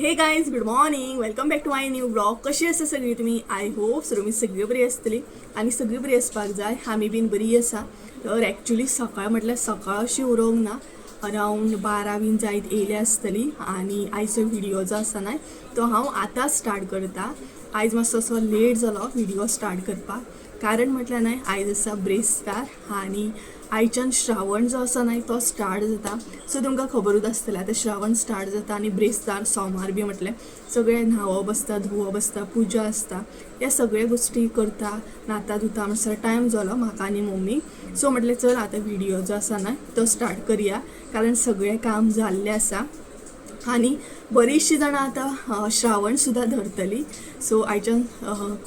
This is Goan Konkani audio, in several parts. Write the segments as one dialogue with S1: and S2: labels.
S1: Hey guys, good morning, welcome back to my new vlog. कशी आसा सगळी तुमी? I hope तुमी सगळी बरी आसतली आनी सगळी बरी आसपाक जाय. आमी बीन बरी आसा. तर एक्चुली सकाळ म्हटल्यार सकाळ अशी उरोंक ना, अरावंड 12 बीन जायत येयल्या आसतली. आनी आयचो व्हिडियो जो आसा न्हय तो हांव आतां स्टार्ट करता. आयज मातसो असो लेट जालो व्हिडियो स्टार्ट करपाक, कारण म्हटल्यार न्हय आयज आसा ब्रेस्तार आनी आयच्यान श्रावण जो आसा न्हय तो स्टार्ट जाता. सो तुमकां खबरूच आसतलें आतां श्रावण स्टार्ट जाता आनी ब्रेस्तार सोमार बी म्हटलें सगळें न्हांवप आसता, धुवप आसता, पुजा आसता, ह्या सगळ्या गोश्टी करता, न्हाता धुता म्हणसर टायम जालो म्हाका आनी मम्मी. सो म्हटलें चल आतां व्हिडियो जो आसा न्हय तो स्टार्ट करया, कारण सगळें काम जाल्लें आसा आनी बरीचशीं जाणां आतां श्रावण सुद्दां धरतली. सो आयच्यान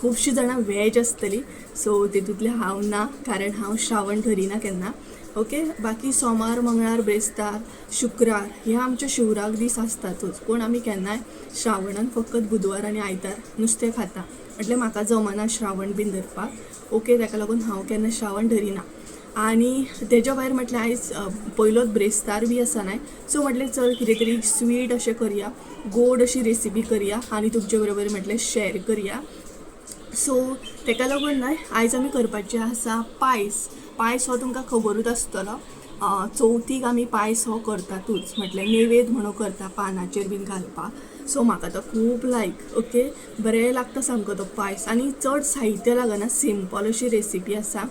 S1: खुबशीं जाणां वेज आसतली. सो तितूंतलें हांव ना, कारण हांव श्रावण धरिना केन्ना. ओके, बाकी सोमार, मंगळार, ब्रेस्तार, शुक्रार हे आमचे शिवराक दीस आसतातूच, पूण आमी केन्नाय श्रावणान फकत बुधवार आनी आयतार नुस्तें खाता. म्हटल्यार म्हाका जमना श्रावण बीन धरपाक. ओके, ताका लागून हांव केन्ना श्रावण धरिना. आनी तेज्या भायर म्हटल्यार आयज पयलोच ब्रेस्तार बी आसा न्हय, सो म्हटलें चल कितें तरी स्वीट अशें करया, गोड अशी रेसिपी करया आनी तुमचे बरोबर म्हटलें शेर करया. सो ताका लागून न्हय आयज आमी करपाचें आसा पायस. पायस हो तुमकां खबरूच आसतलो, चवथीक आमी पायस हो करतातूच, म्हटल्यार नैवेद म्हणून करता पानाचेर बीन घालपाक. सो म्हाका तो खूब लायक. ओके, बरें लागता सामको तो पायस आनी चड साहित्य लागना, सिंपल अशी रेसिपी आसा.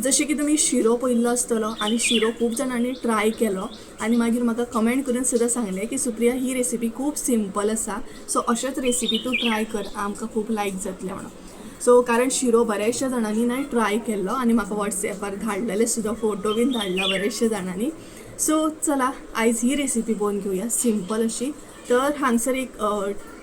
S1: जशें की तुमी शिरो पळयल्लो आसतलो आनी शिरो खूब जाणांनी ट्राय केलो आनी मागीर म्हाका कमेंट करून सुद्दां सांगलें की सुप्रिया ही रेसिपी खूब सिंपल आसा, सो अशेंच रेसिपी तूं ट्राय कर, आमकां खूब लायक जातलें म्हणून. सो कारण शिरो बऱ्याचशा जाणांनी न्हय ट्राय केल्लो आनी म्हाका वॉट्सॅपार धाडलेले सुद्दां, फोटो बीन धाडला बऱ्याचशा जाणांनी. सो चला आयज ही रेसिपी पळोवन घेवया सिंपल अशी. तर हांगसर एक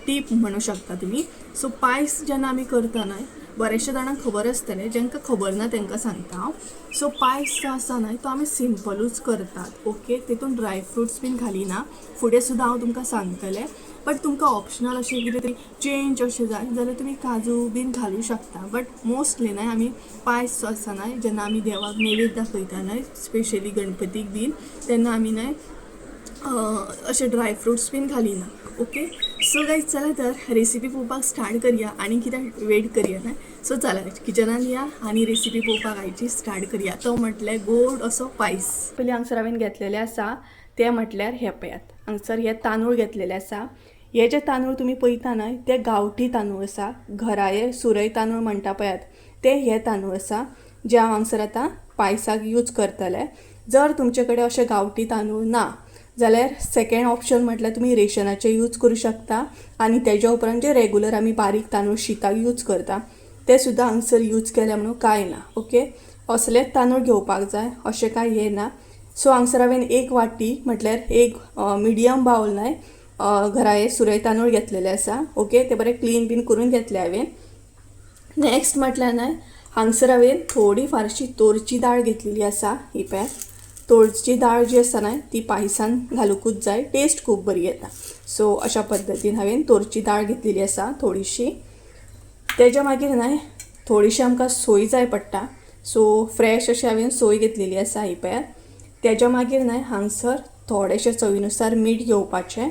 S1: टीप म्हणू शकता तुमी. सो पायस जेन्ना आमी करता न्हय, बऱ्याचशा जाणांक खबर आसतलें, जांकां खबर ना तांकां सांगता हांव. सो पायस जो आसा न्हय तो आमी सिंपलूच करतात. ओके, तितून ड्राय फ्रुट्स बीन घालिना, फुडें सुद्दां हांव तुमकां सांगतलें. बट तुमकां ऑप्शनल अशें कितें तरी चेंज अशें जाय जाल्यार तुमी काजू बीन घालूं शकता. बट मोस्टली न्हय आमी पायस जो आसा न्हय जेन्ना आमी देवाक नैवेद्य दाखयता न्हय, स्पेशली गणपतीक बीन, तेन्ना आमी न्हय अशे ड्राय फ्रुट्स बीन घालिना. ओके, सो गायज चला तर रेसिपी पळोवपाक स्टार्ट करया आनी कित्याक वेट करया न्हय. सो चला किचनान या आनी रेसिपी पळोवपाक आयची स्टार्ट करया. तो म्हटल्यार गोड असो पायस. पयलीं हांगसर हांवें घेतलेले आसा ते म्हटल्यार हे पळयात, हांगसर हे तांदूळ घेतलेले आसा. हे जे तांदूळ तुमी पळयता न्हय ते गांवठी तांदूळ आसा, घराये सुरय तांदूळ म्हणटा पळयात ते हे तांदूळ आसा, जे हांव हांगसर आतां पायसाक यूज करतलें. जर तुमचे कडेन अशे गांवठी तांदूळ ना जाल्यार सेकेंड ऑप्शन म्हटल्यार तुमी रेशनाचे यूज करूं शकता आनी तेज्या उपरांत जे रेगुलर आमी बारीक तांदूळ शिताक यूज करता ते सुद्दां हांगसर यूज केले म्हणून कांय ना. ओके, असलेच तांदूळ घेवपाक जाय अशें कांय हें ना. सो हांगसर हांवें एक वाटी म्हटल्यार एक मिडियम बावल न्हय घराये सुरय तांदूळ घेतलेले आसा. ओके, ते बरें क्लीन बीन करून घेतले हांवें. नेक्स्ट म्हटल्यार न्हय हांगसर हांवें थोडी फारशी तोरची दाळ घेतलेली आसा. ही पळयात तोरची दाळ जी आसा न्हय ती पायसान घालुकूच जाय, टेस्ट खूब बरी येता. सो अशा पद्दतीन हांवें तोरची दाळ घेतलेली आसा थोडीशी. तेज्या मागीर न्हय थोडीशी आमकां सोय जाय पडटा, सो फ्रेश अशी हांवें सोय घेतलेली आसा. ही पळयात. तेज्या मागीर न्हय हांगसर थोडेशें चवीनुसार मीठ घेवपाचें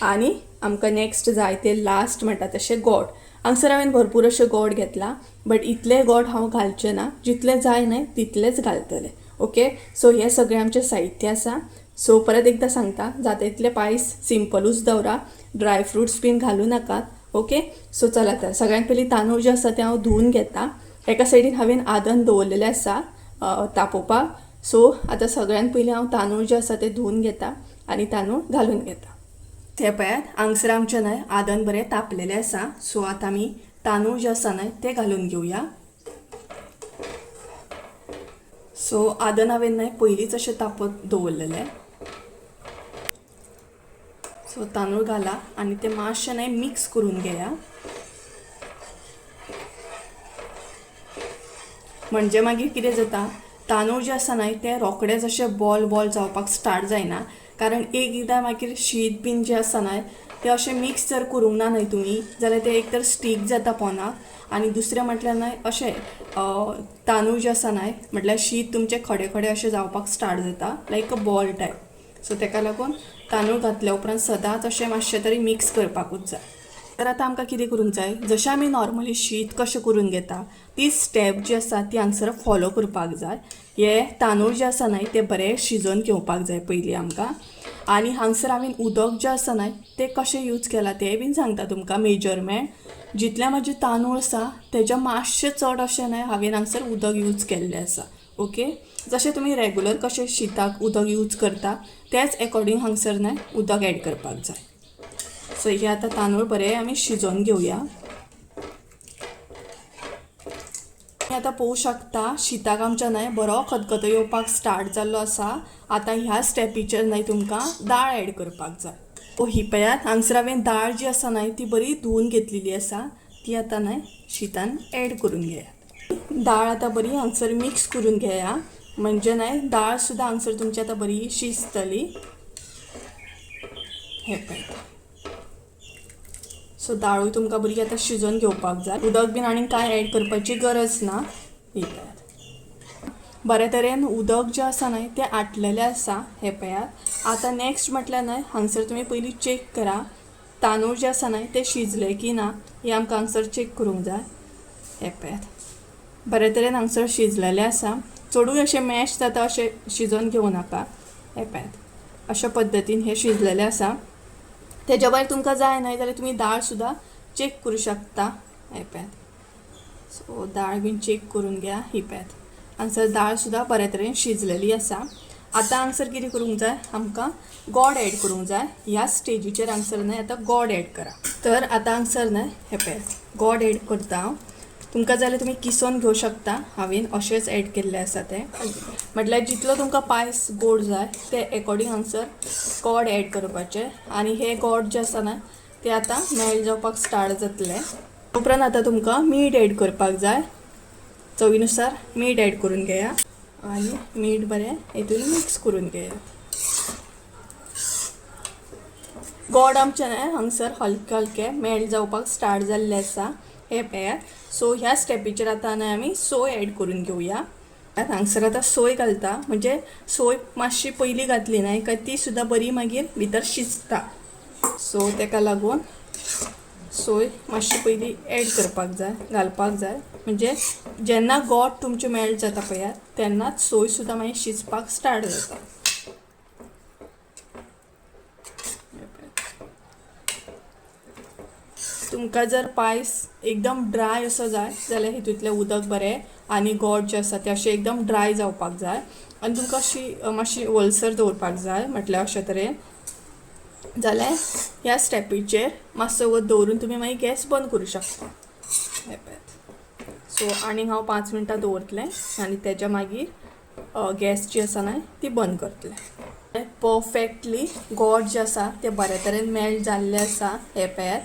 S1: आनी आमकां नेक्स्ट जाय ते लास्ट म्हणटा तशें गोड. हांगसर हांवें भरपूर अशें गोड घेतला, बट इतलें गोड हांव घालचें ना, जितलें जाय न्हय तितलेंच घालतलें. ओके, सो हें सगळें आमचें साहित्य आसा. सो परत एकदां सांगता, जाता तितलें पायस सिंपलूच दवरा, ड्राय फ्रुट्स बीन घालूं नाकात. ओके, सो चला तर सगळ्यांत पयलीं तांदूळ जे आसा ते हांव धुवून घेता. एका सायडीन हांवें आदन दवरलेलें आसा तापोवपाक. सो आतां सगळ्यांत पयलीं हांव तांदूळ जे आसा ते धुवून घेता आनी तांदूळ घालून घेता. ते पळयात हांगसर आमचें न्हय आदन बरें तापलेलें आसा. सो आतां आमी तांदूळ जे आसा न्हय ते घालून घेवया. सो आदन हांवें न्हय पयलींच अशें तापत दवरलेलें. सो तांदूळ घाला आनी ते मातशें न्हय मिक्स करून घेया, म्हणजे मागीर कितें जाता तांदूळ जे आसा न्हय ते रोखडेच अशे बॉल बॉल जावपाक स्टार्ट जायना, कारण एक एकदां मागीर शीत बीन जें आसा न्हय तें अशें मिक्स जर करूंक ना न्हय तुमी जाल्यार तें एक तर स्टीक जाता पोनाक आनी दुसरें म्हटल्यार न्हय अशें तांदूळ जे आसा न्हय म्हटल्यार शीत तुमचें खडे खडे अशें जावपाक स्टार्ट जाता, लायक अ बॉल टायप. सो ताका लागून तांदूळ घातल्या उपरांत सदांच अशें मातशें तरी मिक्स करपाकूच जाय. तर आतां आमकां कितें करूंक जाय, जशें आमी नॉर्मली शीत कशें करून घेता ती स्टेप जी आसा ती हांगसर फॉलो करपाक जाय. हे तांदूळ जे आसा न्हय ते बरे शिजोवन घेवपाक जाय पयलीं आमकां. आनी हांगसर हांवें उदक जें आसा न्हय तें कशें यूज केलां तें बीन सांगता तुमकां. मेजरमेंट जितलें म्हाजें तांदूळ आसा तेज्या मातशें चड अशें न्हय हांवें हांगसर उदक यूज केल्लें आसा. ओके, जशें तुमी रेगुलर कशें शिताक उदक यूज करता तेच एकॉर्डिंग हांगसर न्हय उदक एड करपाक जाय. सो हे आतां तांदूळ बरे आमी शिजोवन घेवया. आतां पळोवंक शकता शिताक आमच्या न्हय बरो खतखतो येवपाक स्टार्ट जाल्लो आसा. आतां ह्या स्टेपीचेर न्हय तुमकां दाळ एड करपाक जाय. ही पळयात हांगसर हांवें दाळ जी आसा न्हय ती बरी धुवन घेतलेली आसा, ती आतां न्हय शितान एड करून घेयात. दाळ आतां बरी हांगसर मिक्स करून घेया, म्हणजे न्हय दाळ सुद्दां हांगसर तुमची आतां बरी शिजतली. हे पळयात, सो दाळूय तुमकां बरी आतां शिजोवन घेवपाक जाय. उदक बीन आनी कांय एड करपाची गरज ना. ही पळयात बरे तरेन उदक जें आसा न्हय तें आटलेलें आसा. हे पळयात, आतां नेक्स्ट म्हटल्यार न्हय हांगसर तुमी पयलीं चॅक करा तांदूळ जे आसा न्हय ते शिजले की ना हें आमकां हांगसर चॅक करूंक जाय. हे पळयात बरे तरेन हांगसर शिजलेलें आसा. चडूय अशें मॅश जाता अशें शिजोवन घेवं नाका. हे पळयात अशा पद्दतीन हें शिजलेलें आसा. तेज्या भायर तुमकां जाय न्हय जाल्यार तुमी दाळ सुद्दां चॅक करूं शकता. हे पळयात, सो दाळ बीन चॅक करून घ्या. ही पळयात हांगसर दाळ सुद्दां बरे तरेन शिजलेली आसा. आतां हांगसर कितें करूंक जाय, आमकां गोड एड करूंक जाय. ह्या स्टेजीचेर हांगसर न्हय आतां गोड एड करा. तर आतां हांगसर न्हय हे पळयात गोड एड करता हांव. तुमकां जाल्यार तुमी किसोन घेवं शकता, हांवें अशेंच एड केल्लें आसा तें. म्हटल्यार जितलो तुमकां पायस गोड जाय ते एकॉर्डिंग हांगसर गोड एड करपाचें. आनी हे गोड जे आसा न्हय ते आतां मेल्ट जावपाक स्टार्ट जातलें. उपरांत आतां तुमकां मीठ एड करपाक जाय. चवीनुसार मीठ एड करून घेया आनी मीठ बरें हितून मिक्स करून घेया. गोड आमचें न्हय हांगसर हलके हलके मेल्ट जावपाक स्टार्ट जाल्लें आसा. हे पळयात, सो ह्या स्टेपीचेर आतां न्हय आमी सोय एड करून घेवया. हांगसर आतां सोय घालता, म्हणजे सोय मातशी पयलीं घातली न्हय काय ती सुद्दां बरी मागीर भितर शिजता. सो ताका लागून सोय मातशी पयलीं एड करपाक जाय, घालपाक जाय. म्हणजे जेन्ना गोड तुमचें मेल्ट जाता पळयात तेन्नाच सोय सुद्दां मागीर शिजपाक स्टार्ट जाता. तुमकां जर पायस एकदम ड्राय असो जाय जाल्यार हितूंतलें उदक बरें आनी गोड जें आसा तें अशें एकदम ड्राय जावपाक जाय. आनी तुमकां अशी मातशी ओलसर दवरपाक जाय म्हटल्यार अशे तरेन जाल्यार ह्या स्टेपीचेर मातसो वत दवरून तुमी मागीर गॅस बंद करूं शकता. हे पळयात, सो आनीक हांव 5 मिनटां दवरतलें आनी तेज्या मागीर गॅस जी आसा न्हय ती बंद करतलें. परफेक्टली गोड जें आसा तें बरे तरेन मेल्ट जाल्लें आसा. हे पळयात,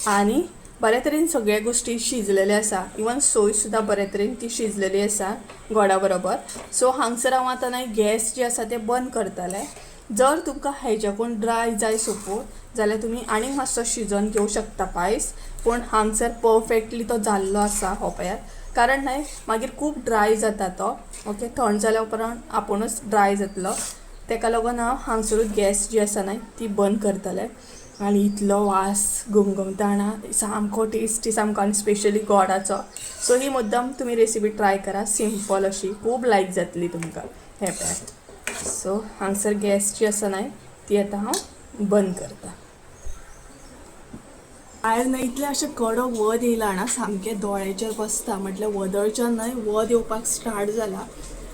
S1: आनी बरे तरेन सगळ्या गोश्टी शिजलेले आसा. इवन सोय सुद्दां बरे तरेन ती शिजलेली आसा गोडा बरोबर. सो हांगसर हांव आतां न्हय गॅस जी आसा तें बंद करतलें. जर तुमकां हेज्याकून ड्राय जाय सपोज जाल्यार तुमी आनीक मातसो शिजोवन घेवं शकता पायस, पूण हांगसर परफेक्टली तो जाल्लो आसा. हो पळयात, कारण न्हय मागीर खूब ड्राय जाता तो. ओके, थंड जाल्या उपरांत आपुणूच ड्राय जातलो. ताका लागून हांव हांगसरूच गॅस जी आसा न्हय ती बंद करतलें. आनी इतलो वास घमघमता ना, सामको टेस्टी सामको, आनी स्पेशली गोडाचो. सो ही मुद्दम तुमी रेसिपी ट्राय करा, सिंपल अशी, खूब लायक जातली तुमकां. हे पळयात, सो हांगसर गॅस जी आसा न्हय ती आतां हांव बंद करता. भायर न्हय इतलें अशें कडक वत येयलां ना, सामकें दोळ्याचेर बसता. म्हटल्यार वदळच्यान न्हय वत येवपाक स्टार्ट जाला.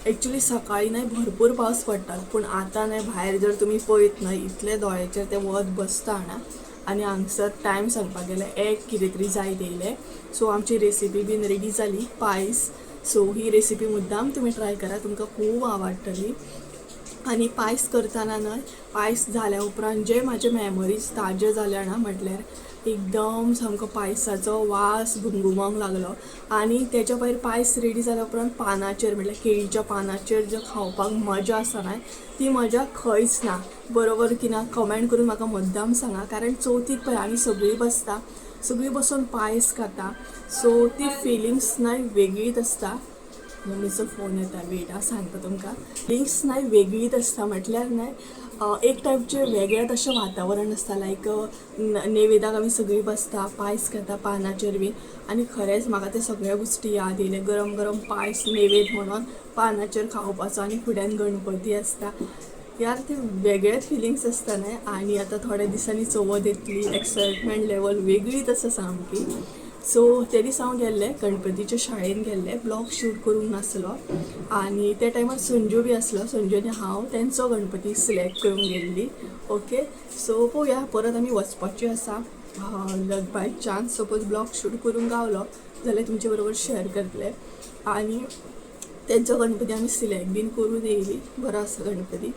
S1: एक्चुली सकाळीं न्हय भरपूर पावस पडटालो, पूण आतां न्हय भायर जर तुमी पळयत न्हय इतलें दोळ्याचेर तें वत बसता ना. आनी हांगसर टायम सांगपाक गेल्यार एक कितें तरी जायत येयलें. सो आमची रेसिपी बीन रेडी जाली पायस. सो ही रेसिपी मुद्दाम तुमी ट्राय करा, तुमकां खूब आवडटली. आनी पायस करतना न्हय पायस जाल्या उपरांत जे म्हाजे मेमरीज ताजे जाले ना, म्हटल्यार एकदम सामको पायसाचो वास घुमघुमोंक लागलो. आनी तेच्या भायर पायस रेडी जाल्या उपरांत पानाचेर म्हटल्यार केळीच्या पानाचेर जे खावपाक मजा आसा न्हय ती मजा खंयच ना. बरोबर की ना कमेंट करून म्हाका मुद्दाम सांगा, कारण चवथीक पळय आमी सगळीं बसता, सगळीं बसून पायस खाता. सो ती फिलिंग्स न्हय वेगळीच आसता. मम्मीचो फोन येता, वेट हांव सांगता तुमकां. फिलिंग्स न्हय वेगळीच आसता, म्हटल्यार न्हय एक टायपचें वेगळेंच अशें वातावरण आसता. लायक नेवेदाक आमी सगळीं बसता, पायस खाता पानाचेर बीन. आनी खरेंच म्हाका ते सगळ्या गोश्टी याद येयले. गरम गरम पायस नेवेद म्हणून पानाचेर खावपाचो आनी फुड्यान गणपती आसता. यार ते वेगळेच फिलिंग्स आसता न्हय. आनी आतां थोड्या दिसांनी चवथ येतली, एक्सायटमेंट लेवल वेगळीच आसा सामकी. सो ते दीस हांव गेल्लें गणपतीच्या शाळेन गेल्लें, ब्लॉग शूट करूंक नासलो. आनी त्या टायमार संजू बी आसलो. संजू आनी हांव तेंचो गणपती सिलेक्ट करूंक गेल्ली. ओके, सो पळोवया परत आमी वचपाची आसा. By chance suppose blog shoot करूंक गावलो जाल्यार तुमचे बरोबर शेअर करतले. आनी तेंचो गणपती आमी सिलेक्ट बीन करून येयली. बरो आसा गणपती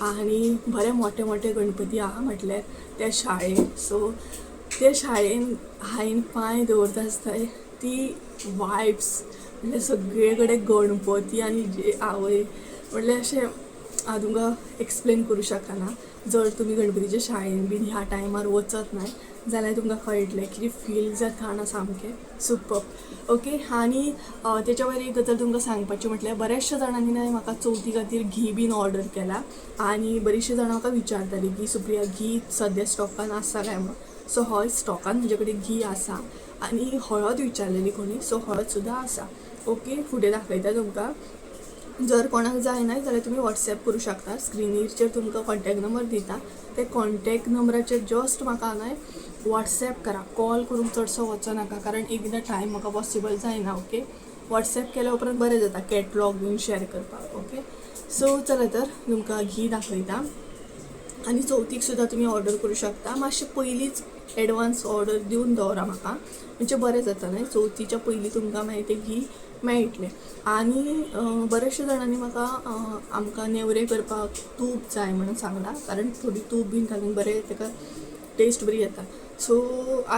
S1: आनी बरे मोठे मोठे गणपती आहा म्हटल्यार त्या शाळेन. सो त्या शाळेन हांवें पांय दवरता आसतना ती वायब्स म्हटल्यार सगळे कडेन गणपती आनी जे आवय म्हटल्यार अशें हांव तुमकां एक्सप्लेन करूं शकना. जर तुमी गणपतीच्या शाळेन बीन ह्या टायमार वचत न्हय जाल्यार तुमकां कळटलें कितें फील जाता ना, सामकें सुपर. ओके, आनी तेच्या वयर एक गजाल तुमकां सांगपाची म्हटल्यार बऱ्याचशा जाणांनी न्हय म्हाका चवथी खातीर घी बीन ऑर्डर केला. आनी बरीचशीं जाणां म्हाका विचारतालीं की सुप्रिया घी सद्या स्टॉकान आसा काय म्हणून. सो हय, स्टॉकान म्हजे कडेन घी आसा. आनी हळद विचारलेली कोणी, सो हळद सुद्दां आसा. ओके, फुडें दाखयता तुमकां. जर कोणाक जाय न्हय जाल्यार तुमी वॉट्सॅप करूं शकता. स्क्रिनीचेर तुमकां कॉन्टॅक्ट नंबर दिता, ते कॉन्टॅक्ट नंबराचेर जस्ट म्हाका न्हय वॉट्सॅप करा. कॉल करूंक चडसो वचो नाका, कारण एकदां टायम म्हाका पॉसिबल जायना. ओके, वॉट्सॅप केल्या उपरांत बरें जाता कॅटलॉग बीन शेअर करपाक. ओके, सो चला तर तुमकां घी दाखयता. आनी चवथीक सुद्दां तुमी ऑर्डर करूं शकता. मातशें पयलींच एडवान्स ऑर्डर दिवन दवरा म्हाका, म्हणजे बरें जाता न्हय. चवथीच्या पयलीं तुमकां मागीर तें घी मेळटलें. आनी बऱ्याचशा जाणांनी म्हाका आमकां नेवरे करपाक तूप जाय म्हणून सांगलां, कारण थोडी तूप बीन घालून बरें ताका टेस्ट बरी येता. सो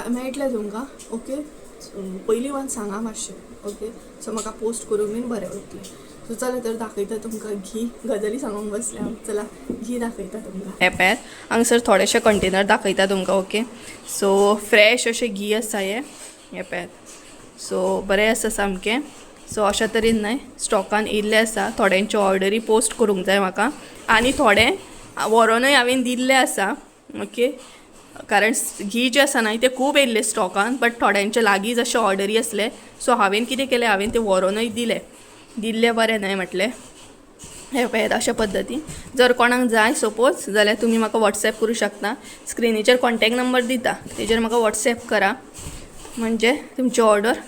S1: मेळटलें तुमकां. ओके, पयलीं वन सांगा मातशें. ओके, सो म्हाका पोस्ट करूंक बीन बरें वतलें. सो चला तर दाखयता तुमकां घी. गजाली सांगूंक बसल्या हांव. चला घी दाखयता तुमकां. हे पळयात हांगासर थोडेशे कंटेनर दाखयता तुमकां. ओके, सो फ्रेश अशें घी आसा हें. हें पळयात, सो बरें आसा सामकें. सो अशा तरेन न्हय स्टॉकान येयल्लें आसा. थोड्यांच्यो ऑर्डरी पोस्ट करूंक जाय म्हाका आनी थोडे व्हरोनूय हांवें दिल्लें आसा. ओके, कारण घी जें आसा न्हय तें खूब येयल्लें स्टॉकान, बट थोड्यांचे लागीं जशे ऑर्डरी आसले, सो हांवें कितें केलें, हांवें तें व्हरोनूय दिलें. दिल्लें बरें न्हय म्हटलें. हें पळयात अशा पद्दतीन जर कोणाक जाय सपोज जाल्यार तुमी म्हाका वॉट्सॅप करूं शकता. स्क्रिनीचेर कॉन्टॅक्ट नंबर दिता, तेजेर म्हाका वॉट्सॅप करा, म्हणजे तुमची ऑर्डर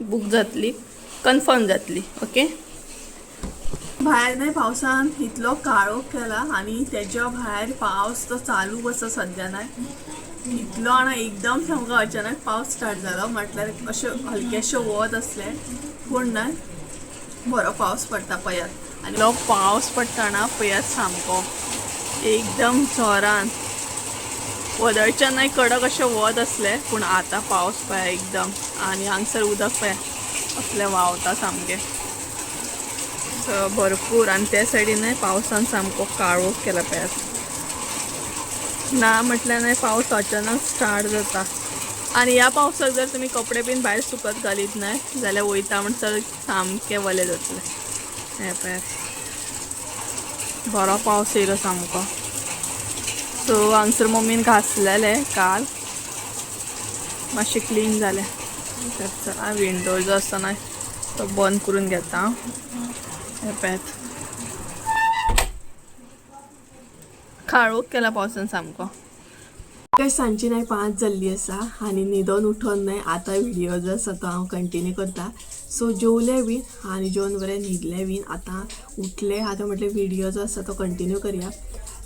S1: बूक जातली, कन्फर्म जातली. ओके, भायर न्हय पावसान इतलो काळोख केला आनी तेच्या भायर पावस तो चालू आसा सद्या न्हय इतलो. आनी एकदम सामको अचानक पावस स्टार्ट जालो, म्हटल्यार अशें हलकेशें वत आसलें, पूण न्हय बरो पावस पडटा पळयात. आनी तो पावस पडटा ना पळयात सामको एकदम जोरान. वदळच्यान न्हय कडक अशें वत आसलें, पूण आतां पावस पळया एकदम. आनी हांगसर उदक पळया असलें व्हांवता सामकें भरपूर. आनी त्या सायडीन न्हय पावसान सामको काळोख केला पळयात. ना म्हटल्यार न्हय पावस अचानक स्टार्ट जाता. आनी ह्या पावसाक जर तुमी कपडे बीन भायर सुकत घालीत न्हय जाल्यार वयता म्हणसर सामकें वले जातले. हें पळयात, बरो पावस येयलो सामको. सो हांगसर मम्मीन घासलेलें काल, मातशें क्लीन जालें. तर चला विंडो जो आसा न्हय तो बंद करून घेता. हें पळयात, काळोख केला पावसान सामको. काय सांजची न्हय 5 जाल्ली आसा आनी न्हिदोन उठोन न्हय आतां व्हिडियो जो आसा तो हांव कंटिन्यू करता. सो जेवलें बीन आनी जेवन बरें न्हिदलें बीन, आतां उठलें. आतां म्हटलें व्हिडियो जो आसा तो कंटिन्यू करया.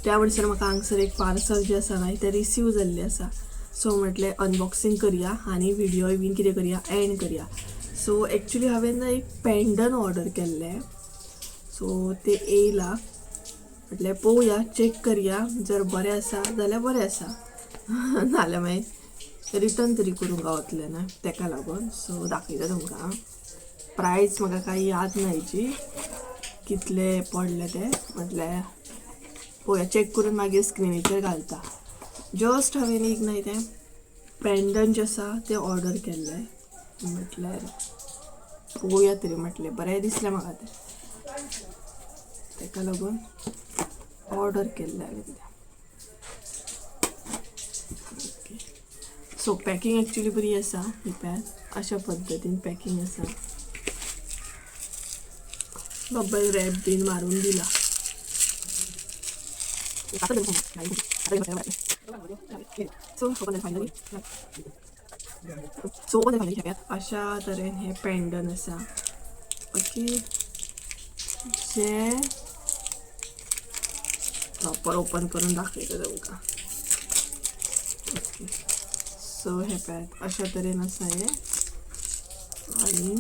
S1: त्या म्हणसर म्हाका हांगसर एक पार्सल जें आसा न्हय तें रिसीव जाल्लें आसा. सो म्हटलें अनबॉक्सिंग करया आनी व्हिडियोय बीन कितें करया, एंड करया. सो एक्चुली हांवें न्हय एक पेंडन ऑर्डर केल्लें. सो तें येयलां, म्हटलें पळोवया, चॅक करया. जर बरें आसा जाल्यार बरें आसा, नाल्यार मागीर रिटर्न तरी करूंक गावतलें न्हय तेका लागून. सो दाखयता तुमकां. प्रायस म्हाका कांय याद ना हेजी कितले पडले ते, म्हटल्यार पळोवया चॅक करून मागीर स्क्रिनीचेर घालता. जस्ट हांवें एक न्हय तें पेंडन जें आसा तें ऑर्डर केल्लें, म्हटल्यार पळोवया तरी म्हटलें बरें दिसलें म्हाका तें, तेका लागून ऑर्डर केल्लें हांवें तें. सो पॅकिंग एक्चुली बरी आसा. ही पळयात अशा पद्दतीन पॅकिंग आसा. बबल रॅप बीन मारून दिला. सो फायनली सो फायनली अशा तरेन हे पेंडन आसा. ओके, जे प्रॉपर ओपन करून दाखयता तुमकां. ओके, सो हे पळयात अशा तरेन आसा हे. आनी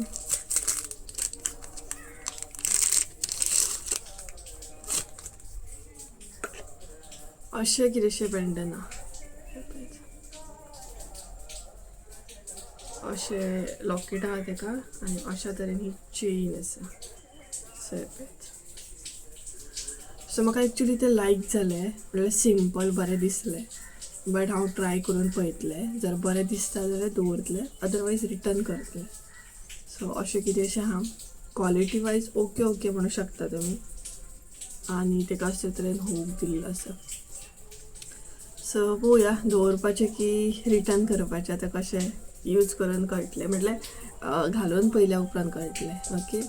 S1: अशें कितेंशें पेंडन आहा. अशें लॉकेट आहा तेका आनी अशा तरेन ही चेन आसा. सो हे पळयात. सो म्हाका एक्चुली ते लायक जालें, म्हणल्यार सिंपल बरें दिसलें. बट हांव ट्राय करून पळयतलें, जर बरें दिसता जाल्यार दवरतलें, अदरवायज रिटर्न करतलें. सो अशें कितें अशें आहा. क्वॉलिटी वायज ओके ओके म्हणू शकता तुमी. आनी तेका अशे तरेन हूक दिल्लो आसा. सो पळोवया दवरपाचें की रिटर्न करपाचें, आतां कशें यूज करून कळटलें, म्हटल्यार घालून पळयल्या उपरांत कळटलें. ओके,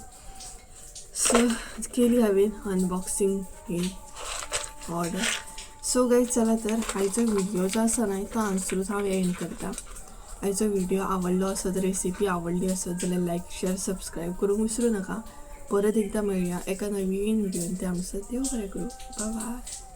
S1: सो केली हांवें अनबॉक्सिंग ही ऑर्डर. सो गायज चला तर आयचो व्हिडिओ जो आसा न्हय तो हांगसरूच हांव एंड करता. आयचो व्हिडिओ आवडलो आसत, रेसिपी आवडली आसत जाल्यार लायक शेअर सबस्क्रायब करूंक विसरूं नाका. परत एकदां मेळया एका नवीन व्हिडियोन. ते आमचो देव बरें करूं. बाय बाय.